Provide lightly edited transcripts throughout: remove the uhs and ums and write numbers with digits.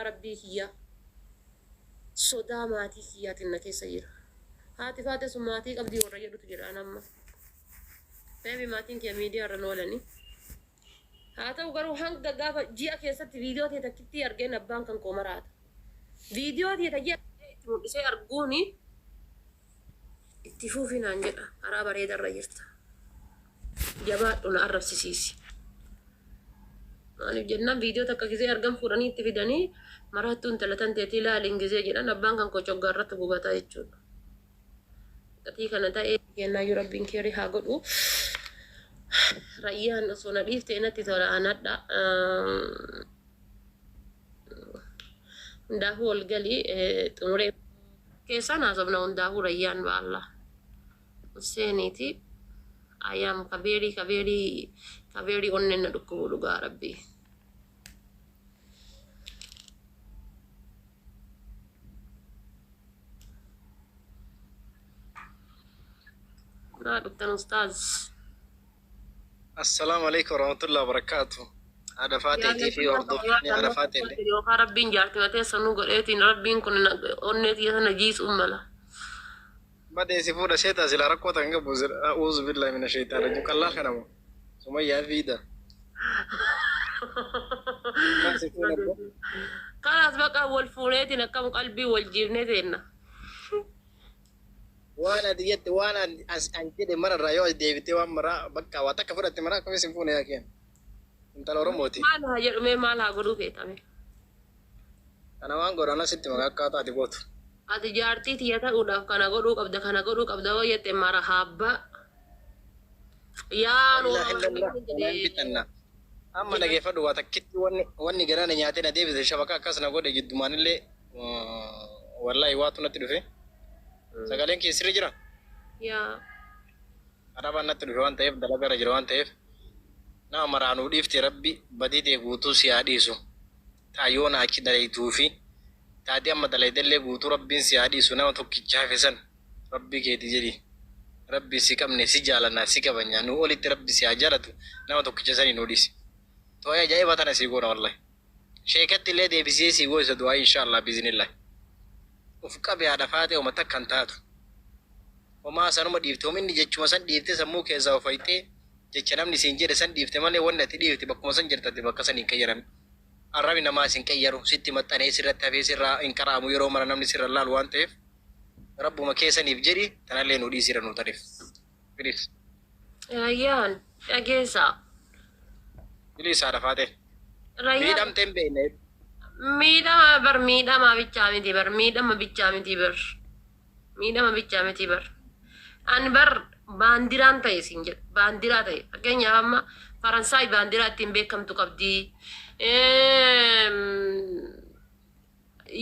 Rabbii kiyyaa, sodaa maatii kiyyaatiin na keessa jira. Haati faate sun maatii qabdii warra jedhutu jira an amma. Maybe maatiin kiyya miidiyaa irra hin oolani. Haa ta'u garuu hanga gaafa ji'a keessatti viidiyoo tee takkittii argeen abbaan kan koo maraata. Viidiyoo tee ta ji'a itti mul'isee arguuni Itti fufi naan jedha karaa bareeda irra jirta. Jabaadhu na arrabsisiisi. Maaliif jennaan viidiyoo takka gizee argan fuudhanii itti fidanii maraattuu intala tan teetii laaliin gizee jedhan abbaan kan koo coggaa irratti gubata jechuudha. Gatii kana ta'ee kennaayyuu rabbiin keerii haa godhu. Rayyaan osoo na dhiiftee natti tola anadha. Hundaafuu ol gali xumuree keessaan haasofna hundaafuu rayyaan baalla. Husseeniiti. I am kabeerii kabeerii kabeerii onneen na dhukkubu dhugaa rabbii. Naa dhuftan ustaaz. Assalaamu alaikum warahmatullahi wabarakatuh. Haadha Faaxeetii fi hordoftoonni haadha Faaxeellee. Yookaan rabbiin jaartima teessa nu godheetiin rabbiin kun onnee tiyya sana jiisuun mala. Badee si fuudha seetaa silaa rakkoo tan qabu a'uuzu billahi mina shaytaan rajim qallaa kana moo sumayyaa fiida. Maal si fuudha bro? Kalaas baqa wal fuuneetiin akkam qalbii wal jiifnee teenna. Waan ati jette waan an as an jedhe mararraa yoo as deebitee waan maraa bakka waa takka fudhatte maraa akkamis hin fuune yaa keen. Intala Oromooti. Maal haa jedhu mee maal haa godhuu feeta mee. Kana waan godhu anas sitti maka akkaataa ati gootu. Ati jaartii tiyya ta'uudhaaf kana godhuu qabda kana godhuu qabda yoo jette mara haabbaa. Yaa La nuura ilaha illallah waan kanaan jedhe. bitanna. Amma dhageeffadhu waa takkitti wanni wanni garaa na nyaatee na deebise shabaka akkas na godhe jiddumaanillee Wallaahi waatu natti dhufe. Sagaleen kee sirri jira? Yaa. Arabaan natti dhufe waan ta'eef dalagarra jira waan ta'eef nama maraa nuu dhiifte rabbi badii tee guutuu si haa dhiisu. Taa yoona achi dalaytuu fi taa ati amma dalaydellee guutuu rabbiin si haa dhiisu nama tokkicha hafe san rabbii keeti jedhi rabbi si qabne si jaalanna si kabanya nuu olitti rabbi si haa jaalatu nama tokkicha sanii nuu dhiisi. Du'aa'ii ajaa'ibaa tana sii goona wallahi. Sheekatti illee deebisee sii goosisa du'aa'ii inshaa Allah biiznillahi. Uf qabi haadha faaxee homa takka hin taatu. Homaa sanuma dhiifte hom inni jechuma san dhiifte sammuu keessaa of hayxee jecha namni siin jedhe san dhiifte malee wanni ati dhiifte bakkuma san jirta ati bakka san hin qayyaramne. Arrabni namaa sin qayyaru sitti maxxanee sirratti hafee sirraa hin qara'amu yeroo mara namni sirra hin laalu waan ta'eef rabbuma kee saniif jedhi tanallee nuu dhiisi irra nuu tariif. Please. Rayyaan dhageessaa. Please haadha faaxee. Rayyaan Miidhamte hin beekne. miidhama bar miidhama bichaa miti bar miidhama bichaa miti bar miidhama bichaa miti bar an bar baandiraan ta'e siin jedha baandiraa ta'e fakkeenyaaf amma Faransaay baandiraa ittiin beekamtu qabdi.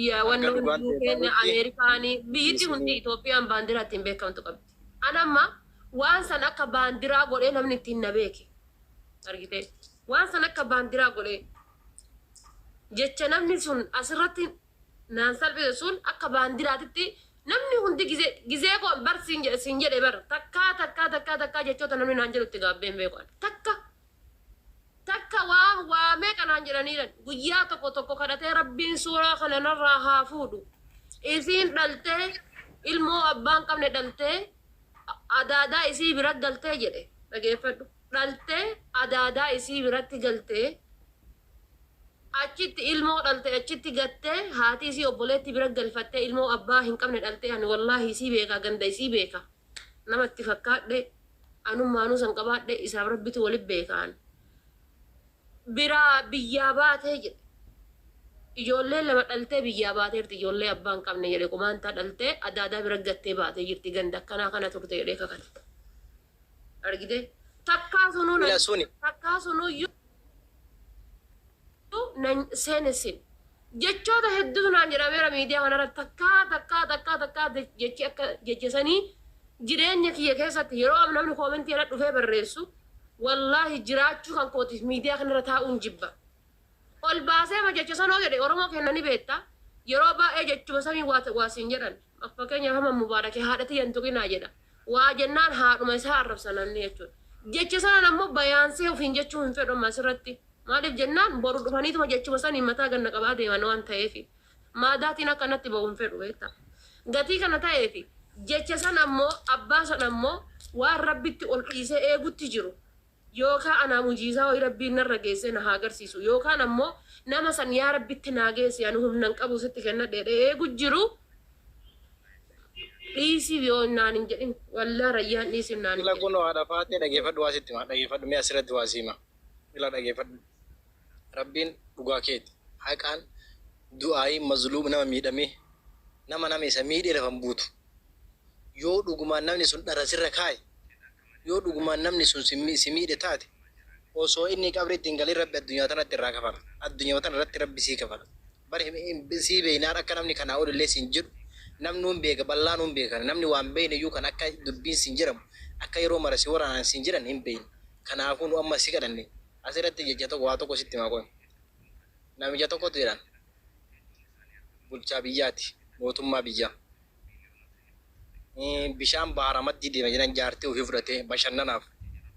Yaa Hanga wannoon dhugaan ta'e Yuukeen, bahutti Ameerikaanii, biyyittii hundi isinii Itoophiyaan baandiraa ittiin beekamtu qabdi. An amma waan san akka baandiraa godhee namni ittiin na beeke. Argitee? Waan san akka baandiraa godhee jecha namni sun asirratti naan salphise sun akka baandiraatitti namni hundi gizee gizee koo bar siin jedhe siin jedhe bar takkaa takkaa takkaa takkaa jechoota namni naan jedhu itti gaabbee hin beeku ani. Takka Takka waa waa meeqa naan jedhaniiran. Guyyaa tokko tokko kadhatee Rabbiin suuraa kana narraa haa fuudhu. Isiin dhaltee ilmoo abbaa hin qabne dhaltee adaadaa isii bira galtee jedhe. Dhageeffadhu. Dhaltee adaadaa isii biratti galtee achitti ilmoo dhalte achitti gattee haati isii obboleetti bira galfattee ilmoo abbaa hin qabne dhaltee ani wallaahi isii beeka ganda isii beeka. Nama itti fakkaadhe Anummaanuu san qabaadhe isaaf rabbitu wali beeka an biraa biyyaa baatee jedhe ijoollee lama dhaltee biyyaa baateerti ijoollee abbaa hin qabne jedhe qumaantaa dhaltee adaadaa bira gattee baatee jirti ganda akkanaa kana turte jedhee kakate argitee takkaa sunuu Ila suni. takkaa sunuyyuu nan seenessin. Jechoota hedduutu naan jedhameera miidiyaa kanarratti takkaa takkaa takkaa takkaa jechi akka jecha sanii jireenya kiyya keessatti yeroo namni koomentii irra dhufee barreessu wallaahi jiraachuu kan kootiif miidiyaa kanarra taa'uun jibba. Ol baasee ma jecha sanoo jedhe Oromoo kenna ni beekta yeroo baay'ee jechuma samii waa waa siin jedhan fakkeenyaaf hamma Mubaarake haadha tiyya hin tuqinaa jedha waa jennaan haadhuma isaa arrabsa namni jechuudha. Jecha sanaan ammoo bayaansee ofiin jechuu hin fedhu amma asirratti. Maaliif jennaan boru dhufaniituma jechuma saniin mataa gad na qabaa deeman waan ta'eefi. Maadaatiin akka natti ba'u hin fedhu beektaa. Gatii kana ta'eefi jecha san ammoo abbaa san ammoo waan Rabbitti ol dhiisee eegutti jiru yookaa anaa mujiizaa wayii Rabbiin narra geessee na haa garsiisu yookaan ammoo nama san yaa Rabbitti naa geessi ani humna hin qabu sitti kennadhe jedhee eegu jiru dhiisiif yoo naan hin jedhin wallah Rayyaan dhiisiif naan hin Ila jedhin. kunoo haadha faaxee dhageefadhu waa sitti hima dhageefadhu mee asirratti waa si hima ila dhageefadhu Rabbiin dhugaa keeti haqaan du'aayii mazluum nama miidhamee nama nama isa miidhee lafa hin buutu yoo dhugumaan namni sun dhara sirra kaaye Yoo dhugumaan namni sun si si miidhe taate, osoo inni qabriitti hin galin Rabbi addunyaa tanatti irraa kafala. Addunyama tana irratti Rabbi sii kafala. Bar sii beeynaan akka namni kanaa ol illee siin jedhu namnuu hin beeka, ballaanuu hin beeka. Namni waan beeyneyyuu kan akka dubbiin siin jedhamu, akka yeroo mara si waraanan siin jedhan hin beeyna. Kanaafuu nu amma si kadhanne asirratti jecha tokko waa tokko sitti himaa qoy. Namicha tokkotu jedhan bulchaa biyyaati, mootummaa biyyaa. Bishaan bahara maddii deema jedhan jaartii ofii fudhatee bashannanaaf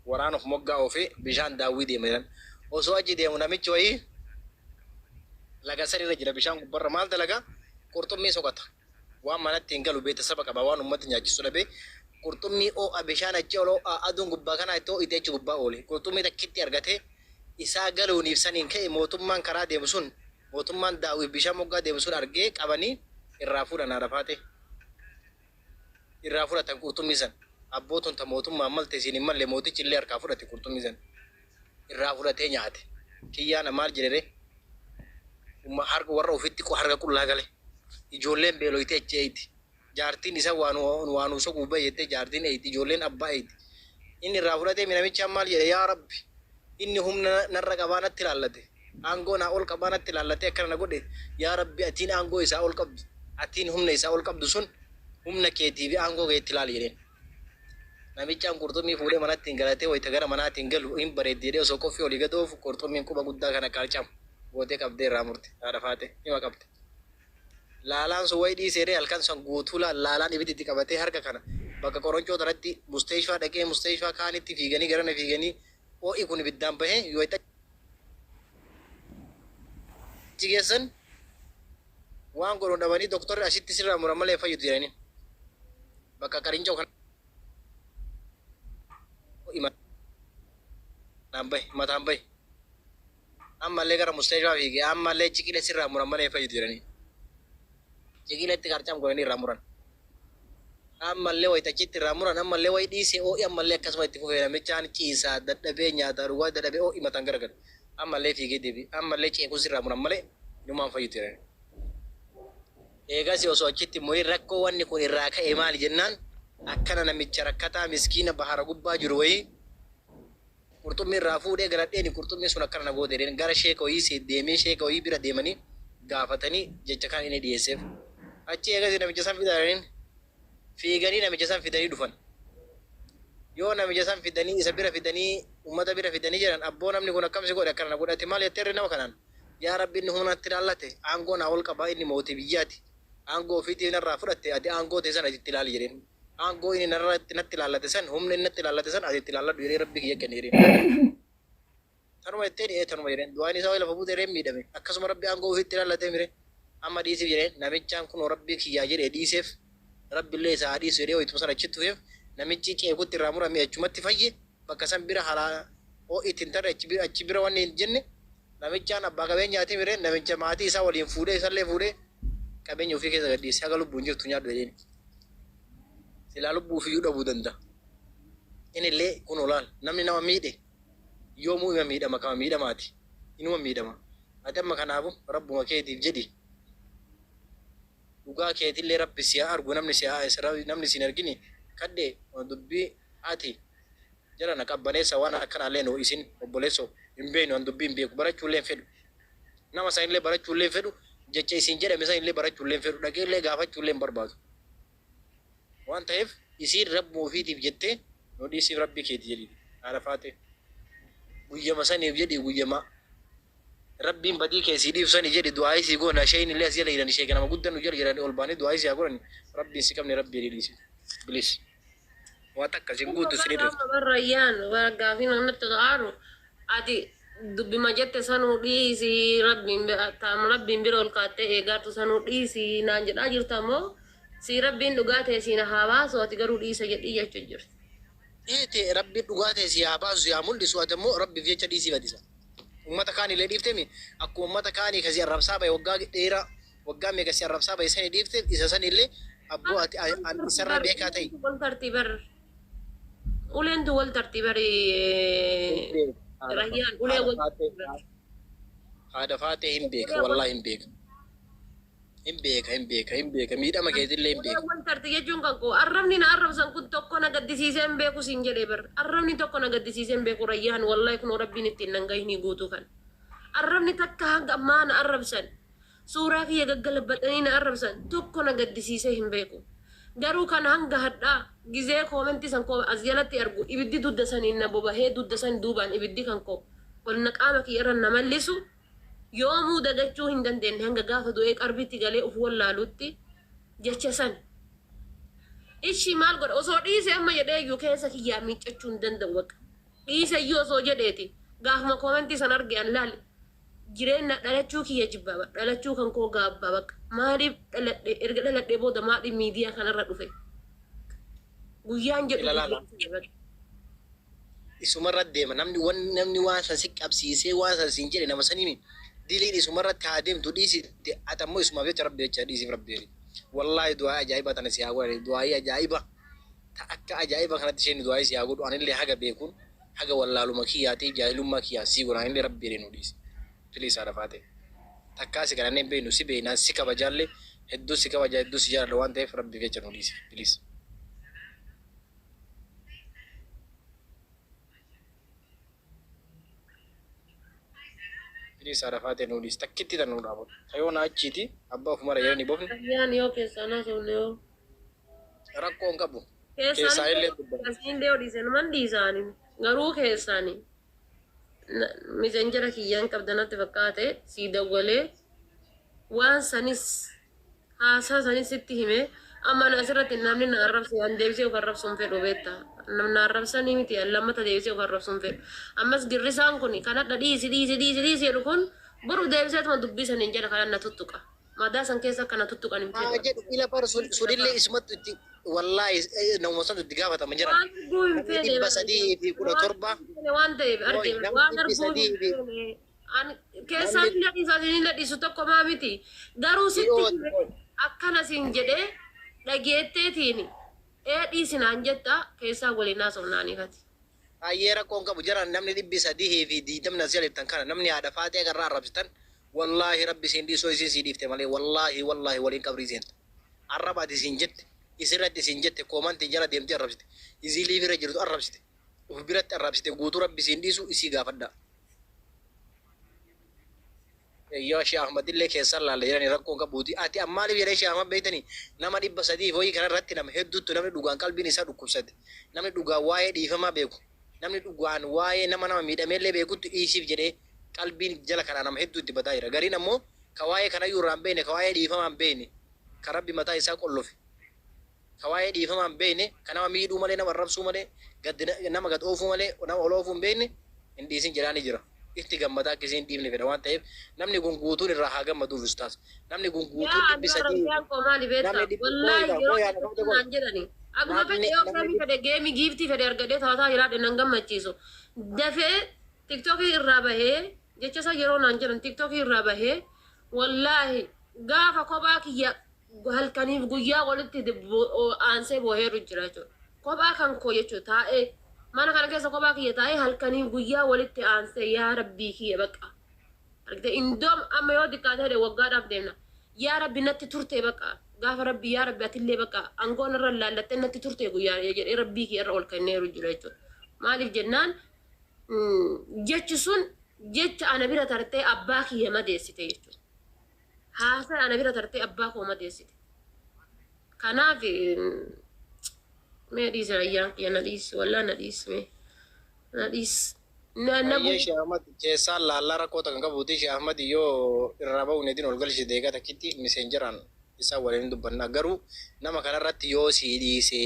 waraanuuf moggaa oofee bishaan daawwii deema jedhan. Osoo achi deemu namichi wayii laga san irra jira bishaan gubbarra maal dalaga qurxummii soqata. Waan manatti hin galu beetasaba qaba waan ummata nyaachisu dhabee qurxummii oo'a bishaan achi ol oo'a aduun gubbaa kanaa itti oo'ite achi gubbaa oole. Qurxummii takkitti argatee isaa galuuniif saniin ka'e mootummaan karaa deemu sun Mootummaan daawwiif bishaan moggaa deemu sun argee qabanii irraa fuudhan haadha faaxee. Irraa fudhatan qurxummii san. Abboo tun ta mootummaan malte isiin hin malle mootichi illee harkaa fudhate qurxummii san. Irraa fudhatee nyaate. Kiyyaan maal jedhe ree? Umma harka warra ufitti harka qullaa gale. Ijoolleen beeloytee achi eeydi. Jaartiin isa waa nu waa nuu soquuf bahe jettee jaartiin eeydi. Ijoolleen abbaa eeydi. Inni irraa fudhatee mi namichaan maal jedhe yaa Rabbi inni humna narra qabaa natti laallate. Aangoo naa ol qabaa natti laallatee akkana na godhe yaa Rabbi atiin aangoo isaa ol qabdu atiin humna isaa ol qabdu sun humna keetii fi aangoo keetti laali jedheen. Namichaan qurxummii fuudhee manattiin galatee wayita gara manaatiin galu hin bareeddi jedhee osoo qoffii olii gad oofu qurxummiin quba guddaa kana qarcam gootee qabdee irraa murte. Haadha Faaxee hima qabde. Laalaan sun wayi dhiisee ree halkan san guutuu laal laalaan ibiddi itti qabatee harka kana bakka qoroncoo tanatti musteeshfaa dhaqee musteeshfaa kaanitti fiiganii garana fiiganii ho'i kun ibiddaan bahee wayita achi geessan waan godhu dhabanii doktorri asitti sirraa muran malee hin fayyitu jedhaniin. Bakka qarincoo kana ho'i mataan bahe mataan bahe. Ammallee gara musteeshfaa fiige ammallee ciqilee sirraa muran malee hin fayyitu jedhaniin. Ciqileetti qarcam godhanii irraa muran. Ammallee wayita achitti irraa muran ammallee wayi dhiisee oo'i ammallee akkasuma itti fufee namichaan ciisaa dadhabee nyaataa dhugaa dadhabee oo'i mataan garagalu. Ammallee fiigee deebi'e. Ammallee ceekuun sirraa muran malee inumaa hin fayyitu jedhani. Eegasi osoo achitti hin murin rakkoo wanni kun irraa ka'e maali jennaan akkana namicha rakkataa miskiina bahara gubbaa jiru wayii qurxummii irraa fuudhee galadheeni qurxummiin sun akkana na goote jedheen gara sheeka wayii see deemee sheeka wayii bira deemanii gaafatanii jecha kana inni dhiyeesseef. Achi eegasii namicha san fidaa jedhaniin fiiganii namicha san fidanii dhufan. Yoo namicha san fidanii isa bira fidanii ummata bira fidanii jedhan abboo namni kun akkam si godhe akkana na godhe ati maal jetteerre nama kanaan yaa rabbi inni humna natti laallate aangoo naa ol qabaa inni mootii biyyaati aangoo ofiitiif narraa fudhatte ati aangoo tee san ati itti ilaali jedheen. Aangoo inni narratti natti ilaallate san, humna inni natti ilaallate san ati itti ilaalladhu jedhee Rabbii kiyya kenne jedheen. Tanuma jetteen ee tanuma jedheen. Du'aan isaa wayi lafa buute jedheen miidhame. Akkasuma Rabbi aangoo ufii itti ilaallatee mire. Amma dhiisiif jedheen. Namichaan kunoo Rabbii kiyyaa jedhee dhiiseef. Rabbillee isaa haa dhiisu jedhee wayituma san achitti tufeef. Namichi ceekutti irraa murame achumatti fayye. Bakka san bira halaa ho'i itti hin tarre achi bira achi bira wanni hin jenne. Namichaan abbaa qabeenyaati mire namicha maatii isaa waliin fuudhee isallee fuudhee qabeenya ufii keessa gad dhiise. Haga lubbuun jirtu nyaadhu jedheen. Silaa lubbuu ufiiyyuu dhabuu danda'a. Inillee kunoo laal namni nama miidhe yoomuu ima miidhama kama miidhamaati. Inuma miidhama. Ati amma kanaafu Rabbuma keetiif jedhi dhugaa keetillee Rabbi si haa argu namni si haa namni si hin argini kadhe dubbii ati jarana qabbaneessa waan akkanaallee nu isin obboleesso hin beeynu an dubbii hin beeku barachuullee hin fedhu. Nama sanillee barachuullee hin fedhu, jecha isiin jedhame sanillee barachuullee hin fedhu, dhaqeellee gaafachuullee hin barbaadu. Waan ta'eef isiin Rabbuma ufiitiif jettee nu dhiisiif Rabbii keeti jedhiin. Haadha Faaxee. Guyyama saniif jedhii guyyama Rabbiin badii kee sii dhiisu sanii jedhi du'aa'ii sii goona sheeynillee as jala jirani sheeka nama guddan nu jala jirani ol baanii du'aa'ii sii haa godhani Rabbiin si qabne Rabbi jedhii dhiisiif. Please. Waa takka sin Amma guuttu sin barra hirriftu. amma barra ayyaan bara gaafii namatti aaru ati Dubbima jette sanuu dhiisi, rabbiin rabbiin bira ol kaattee eegaartu sanuu dhiisi naan jedhaa jirta moo si rabbiin dhugaa ta'e siin haa baasu, ati garuu dhiisa jedhii jechuu jirti. Dhiite rabbiin dhugaa ta'e si haa baasu, si haa mul'isu, ati ammoo rabbiif jecha dhiisii badisa. Ummata kaaniillee dhiiftemi, akkuma ummata kaanii kasi arrabsaa bahe waggaa dheeraa waggaa meeqa si arrabsaa bahe sani dhiifte, isa sanillee abboo ati an isarra beekaa ta'i. Wal tartii bar. Uleentu wal tartii bari. Rayyaan ulee wal tartii bar. Haadha faatee hin beeka, wallaahi hin beeka. Hin beeka, hin beeka, hin beeka, miidhama keetillee hin Ulee beeka. wal tartii jechuun kan koo arrabni na arrabsan kun tokko na gaddisiisee hin beeku siin jedhee bar. Arrabni tokko na gaddisiisee hin beeku, Rayyaan, wallaahi kunoo rabbiin ittiin nan gahini guutuu kan. Arrabni takka hanga ammaa na arrabsan. Suuraa kiyya gaggalabbatanii na arrabsan tokko na gaddisiisee hin beeku. Garuu kan hanga hadhaa gizee koomentii san koo as jalatti argu ibiddi dudda saniin na bobahee, dudda san duubaan ibiddi kan koo ol na qaama kiyya irra na mallisu yoomuu dagachuu hin dandeenye hanga gaafa du'ee qarbitti galee uf wallaalutti jecha san. Ishi maal godha, osoo dhiise amma jedhee iyyuu keessa kiyyaa miiccachuu hin danda'u bakka. Dhiise iyyuu osoo jedheeti gaafuma koomentii san arge an laali. Jireenya dhalachuu kiyya jibbaa, dhalachuu kan koo gaabbaa bakka. Maaliif dhaladhe? Erga dhaladhee booda maaliif miidiyaa kanarra dhufe? Guyyaan jedhu Ilaala. Isumarra deema namni, wanni namni waan san si qabsiisee waan san siin jedhe nama saniin diliin isumarratti haa deemtu, dhiisi. Ati ammoo isumaaf jecha rabbi jecha dhiisiif, rabbi jedhi. Wallaahi du'aa ajaa'iba tana si haa godhani, du'aayii ajaa'iba ta akka ajaa'iba kanatti isheen du'aayii si haa godhu. Anillee haga beekuun haga wallaaluma kiyyaatiif jaahilummaa kiyyaa sii godha. Anillee rabbi jedhee nu dhiisi. Please, haadha faatee. Takkaa si kadhannee hin beeknu, si beeknaan si kabajaallee, hedduu si kabajaa, hedduu si jaaladha waan ta'eef rabbi jecha nu dhiisi. Please. Please, haadha faatee nu dhiisi. Takkitti tan nu dhaabatu. Tayoona achiiti abbaa ofumara jedhanii bofni Rayyaan yoo keessaan haasofne yoo. Rakkoo hin qabu. Keessaan Keessaa illee dubbata. Asiin illee dhiise numan dhiisaani. Garuu keessaani. Messenger kiyyaan qabda natti fakkaate, sii dawwalee waan sanis haasaa sanis sitti hime. Amma na asirratti namni na arrabse an deebisee of arrabsuun fedhu, beekta. Namni na arrabsanii miti, an lammata deebisee of arrabsuun fedhu. Ammas girrisaan kun kanadha, dhiisi dhiisi dhiisi dhiisi jedhu kun boru deebiseetuma dubbii saniin jedha, kanan na tuttuqa. Madaa san keessa akka na tuttuqan hin Haa fedhu. jedhu, ila bar sunillee isumatti itti, wallaahi namuma santu itti gaafatama jiran. Waan arguu hin Namni feene. 317 Waan ta'eef argee namni waan dhibbi arguu sadii hin fi feene. Keessaan illee dhiisaa isin dhiisu tokko maa miti. Garuu sitti Dhiyoo hime, akkana siin jedhee dhageetteetiin ee dhiisinaan jetta, keessaa waliin haasofnaaniifati. Baay'ee rakkoon qabu jiran, namni 320 as jalittan kana, namni haadha faatee agarraa arrabsitan, wallaahi rabbi siin dhiisoo isiin sii dhiifte malee, wallaahi wallaahi waliin qabrii seenta. Arraba ati siin jette, isirratti siin jette, koomantii jala deemtee arrabsite, isii liifirra jirtu arrabsite, uf biratti arrabsite, guutuu rabbi siin dhiisu, isii gaafadhaa. Yoo Shee Ahmad illee keessan laalla jedhani rakkoon qabuuti. Ati ammaaliif jedhee Shee Ahmad beektanii, nama 300 wayii kana irratti nama hedduutti, namni dhugaan qalbiin isaa dhukkubsate, namni dhugaan waa'ee dhiifamaa beeku, namni dhugaan waa'ee nama nama miidhameellee beekutti dhiisiif jedhee qalbiin jala kanaa nama hedduu itti badaa jira. Gariin ammoo ka waa'ee kanayyuu irraa hin beekne, ka waa'ee dhiifamaa hin beekne, ka rabbi mataa isaa qollofe, ka waa'ee dhiifamaa hin beekne, ka nama miidhuu malee, nama arrabsuu malee, gad nama gad oofuu malee, nama ol oofuu hin beekne hin dhiisin jedhaa ni jira. Itti gammadaa akka isiin dhiifne fedha waan ta'eef namni kun guutuun irraa haa gammaduuf ustaas. Namni kun guutuun Yaa dhibbi ani sadii rayyaan koo maali beektaa? namni dhibbi Wallaahi kooyidha yeroo kooyaa namoota koo naan jedhani. Akkuma fedhe namni yoo namni kamii fedhe geemii giiftii fedhe argadhee taataa jiraadhe nan gammachiisu. Dafee tiktookii irraa bahee, jecha isaa yeroo naan jedhan tiktookii irraa bahee, wallaahi gaafa kophaa kiyya halkaniif guyyaa walitti aansee booheeru jira jechuudha. Kophaa kan koo jechuudha, taa'ee mana kana keessa kophaa kiyya taa'ee halkaniif guyyaa walitti aansee yaa rabbii kiyya bakka. Argite, indoom amma yoo xiqqaate ta'e waggaadhaaf deemna. Yaa rabbi natti turte bakka, gaafa rabbi yaa rabbi atillee bakka aangoon irra laallattee natti turte guyyaa jedhee rabbii kiyya irra ol kenneeru jira jechuudha. Maaliif jennaan, jechi sun jecha ana bira tartee abbaa kiyya madeessite jechuudha. Haasaa ana bira tartee abbaa koo madeessite. Kanaaf mee dhiisi, rayyaan kiyya na dhiisi, wallaa na dhiisi, mee na dhiisi. Na na Baay'ee Shee Ahmad keessaan laallaa rakkoo kan qabuuti. Shee Ahmad yoo irraa bahu neetiin ol galche deegaa takkitti miseenjeraan isaa waliin dubbanna. Garuu nama kanarratti yoo sii dhiise,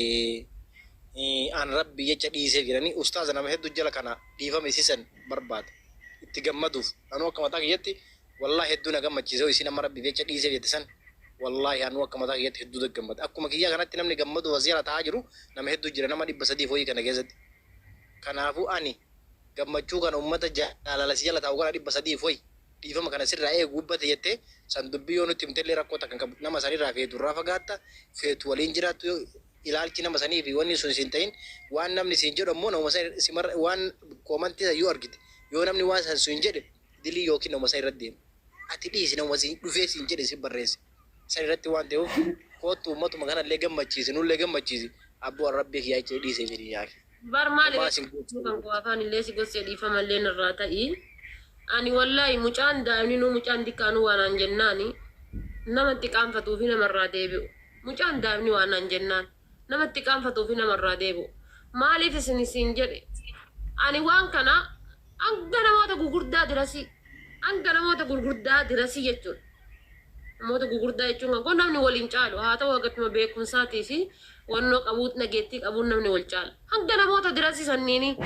an rabbi jecha dhiiseef jedhanii ustaaza nama hedduu jala kana dhiifama isiisan barbaada. Itti gammaduuf anuu akka mataa kiyyatti wallahi hedduu na gammachiise. Isin amma rabbi jecha dhiisee jette san, wallahi anuu akka mataa kiyyatti hedduu gammada. Akkuma kiyyaa kanatti namni gammadu wasiira ta'aa jiru nama hedduu jira, nama 300 foyii kana keessatti. Kanaafuu ani gammachuu kana ummata jaalala si jala taa'u kana 300 foyi dhiifama kana sirraa eegu gubbate jettee san dubbii yoo nutti himtellee rakkoo takka hin qabu. Nama sanirraa feetu irraa fagaatta, feetu waliin jiraattu. Yoo ilaalchi nama sanii fi wanni sun siin ta'in, waan namni siin jedhu ammoo nama san simarra waan comment san yoo argite, yoo namni waan san siin jedhe dilii yookiin nama san irratti deema. Ati dhiisi, nama siin dhufee siin jedhe si barreesse san irratti waan ta'eef koottu ummatuma kanallee gammachiisi, nullee gammachiisi. Abboo, rabbii kiyyaa jecha dhiisee fedhi yaaki. Bar maali? Homaa sin Kan koo afaan illee si gossee, dhiifamallee irraa ta'i. Ani wallaahi mucaan daa'imni nuu mucaan xiqqaanuu waan aan jennaani namatti qaanfatuu fi namarraa deebi'u. Mucaan daa'imni waan aan jennaan namatti qaanfatuu fi namarraa deebi'u. Maaliif isin isin jedhe, ani waan kana hanga namoota gugurdaa dirasii, hanga namoota gurguddaa dirasii jechuudha. Namoota gugurdaa jechuun kan kun namni waliin caalu haa ta'u, hagatuma beekumsaatii fi wannoo qabuut nageettii qabuun namni wal caala. Hanga namoota dirasii sanniini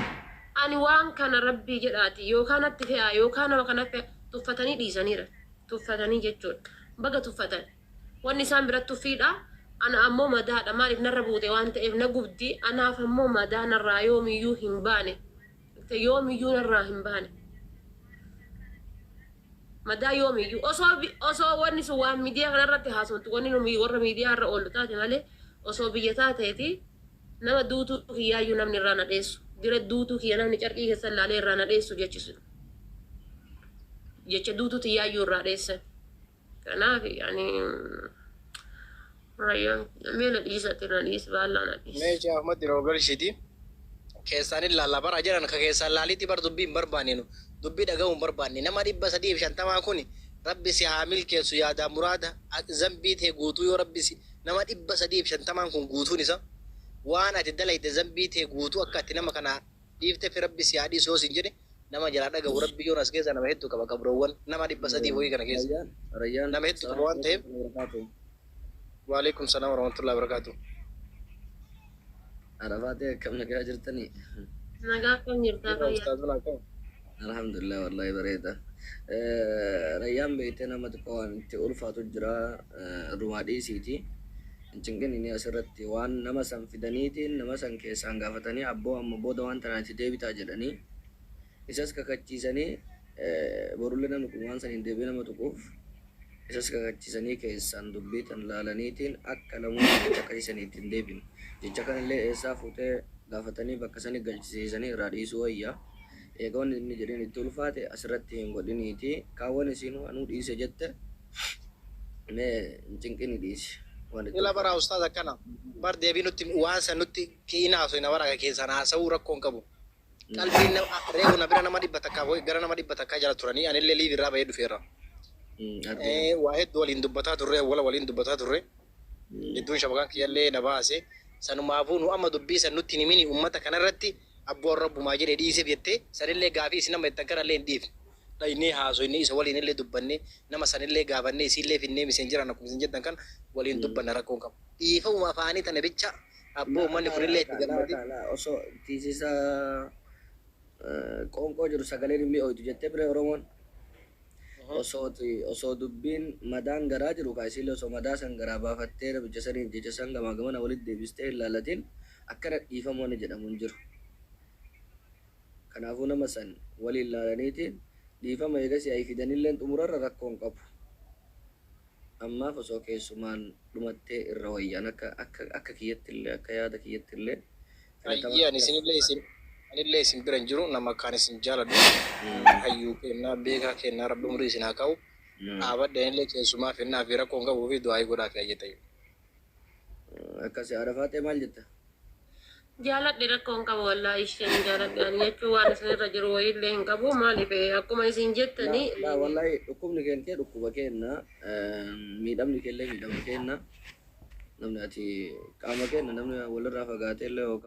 ani waan kana rabbii jedhaati yookaan natti fe'aa yookaan nama kana fe'a, tuffatanii dhiisaniira. Tuffatanii jechuudha. Baga tuffatan. Wanni isaan biratti tuffiidha. Ana ammoo madaadha. Maaliif narra buute waan ta'eef na gubdi. Anaaf ammoo madaa narraa yoomiyyuu hin baane. Yoomiyyuu narraa hin baane. Madaa yoomiyyuu osoo wanni sun waan miidiyaa kanarratti haasoftu, wanni nu warra miidiyaa irra oollu taate malee, osoo biyya taateeti nama duutuu kiyyaayyuu namni irraa na dheessu, dira duutuu kiyya namni carqii keessa ilaalee irraa na dheessu jechisu, jecha duutuu tiyyaayyuu irraa dheessan. Kanaaf yani rayyaan mee na dhiisati, na dhiis, baallaa na dhiis. Mee Sheekh Ahmad yeroo galchiti keessaan ilaalla bara jedhan ka keessaan laaliitti bar dubbii hin barbaanne, nu dubbii dhaga'uu hin barbaanne. Nama 350 kun rabbi si haa milkeessu, yaadaa muraada zambii ta'e guutuu yoo rabbi si nama 350n kun guutuun isa waan ati dalayte zambii ta'e guutuu akka ati nama kana dhiifte fi rabbi si haa dhiisu yoo sin jedhe, nama jalaa dhaga'u rabbi yoon as keessa nama hedduu qaba, qabroowwan nama 300 wayii kana keessa Rayyaan, Rayyaan, nama hedduu qaba waan ta'eef. Barakaatu. Waalaikum salaam warahmatullahi wabarakatuh. Arafaatee, akkam, nagaa jirtanii? Nagaa, akkam jirtaa? Jirra. Fayyaa. Ustaazuna, akkam? Alhamdulillah, wallahi bareeda. Rayyaan beeytee nama xiqqoo waan itti ulfaatu jira, rumaa dhiisiiti. Hin cinqinini, asirratti waan nama san fidaniitiin nama san keessaan gaafatanii, abboo amma booda waan tanaan itti deebitaa jedhanii isas kakachiisanii, borullee namni kun waan san hin deebi'e nama tuquuf isas kakachiisanii keessaan dubbii tan laalaniitiin akka namoonni jecha akkasiisanii ittiin deebine. Jecha kanallee eessaa fuutee gaafatanii bakka sani galchisiisanii irraa dhiisuu wayya. Eega wanni inni jedheen itti ulfaate asirratti hin godhiniiti. Kaawwan isiin anuu dhiise jette, mee hin cinqini, dhiisi. Waan itti Ila bara ulfaate. Ustaaz, akkana bar deebii nutti waan san nutti ki'ina haasofina bara ka keessaan haasa'uu rakkoo hin qabu. Qalbiin nama reefu na bira nama 100 gara nama 100 jala turanii, anillee live irraa bahee dhufeera. Argina. Waa hedduu waliin dubbataa turre, wala waliin dubbataa turre. Hedduun shabakaan kiyyallee na baase. Sanumaafuu nu amma dubbii san nutti hin himini ummata kanarratti, abboon rabbumaa jedhe dhiiseef jettee sanillee gaafii isin amma jettan kanallee hin dhiifne. Dhaynee haasofne, isa waliin illee dubbanne, nama sanillee gaafanne, isiillee finnee miseen jiran akkuma isin jettan kan waliin dubbanna, rakkoon qabu. Dhiifamuma afaanii tana bicha abboo uummanni kunillee itti gammade. Osoo tiisisa qoonqoo jiru sagaleen hin mi'ooytu jettee bire Oromoon. Osoo dubbiin madaan garaa jiru kaa isiillee osoo madaa san garaa baafattee namicha saniin jecha san gamaa gamana walitti deebistee hin laalatin, akkana dhiifama wanni jedhamu hin jiru. Kanaafuu nama san waliin laalaniitiin dhiifama eegasii ayi fidanilleen xumurarra rakkoo hin qabu. Ammaaf osoo keessumaan dhumattee irra wayyaan akka kiyyatti illee, akka yaada kiyyatti illee filatamaa. Ayyee, ani isinillee isin anillee isin bira hin jiru, nama akkaan isin jaaladhu, hayyuu kennaa, beekaa kennaa, rabbi umurii isin haa ka'u. Dhaabadha, anillee keessumaa finnaa fi rakkoo hin qabuu fi du'aayii godhaa fi ayyee ta'e. Akkasi, Arafaatee, maal jetta? Jaaladhe, rakkoo hin qabu, wallaahi isheen jaaladhe. Ani jechuun waan isinirra jiru wayiillee hin qabu. Maaliif akkuma isin jettanii. Laa, wallahi dhukkubni kee dhukkuba kenna, miidhamni keellee miidhama kenna. Namni ati qaama kenna namni walirraa fagaatee illee yookaan.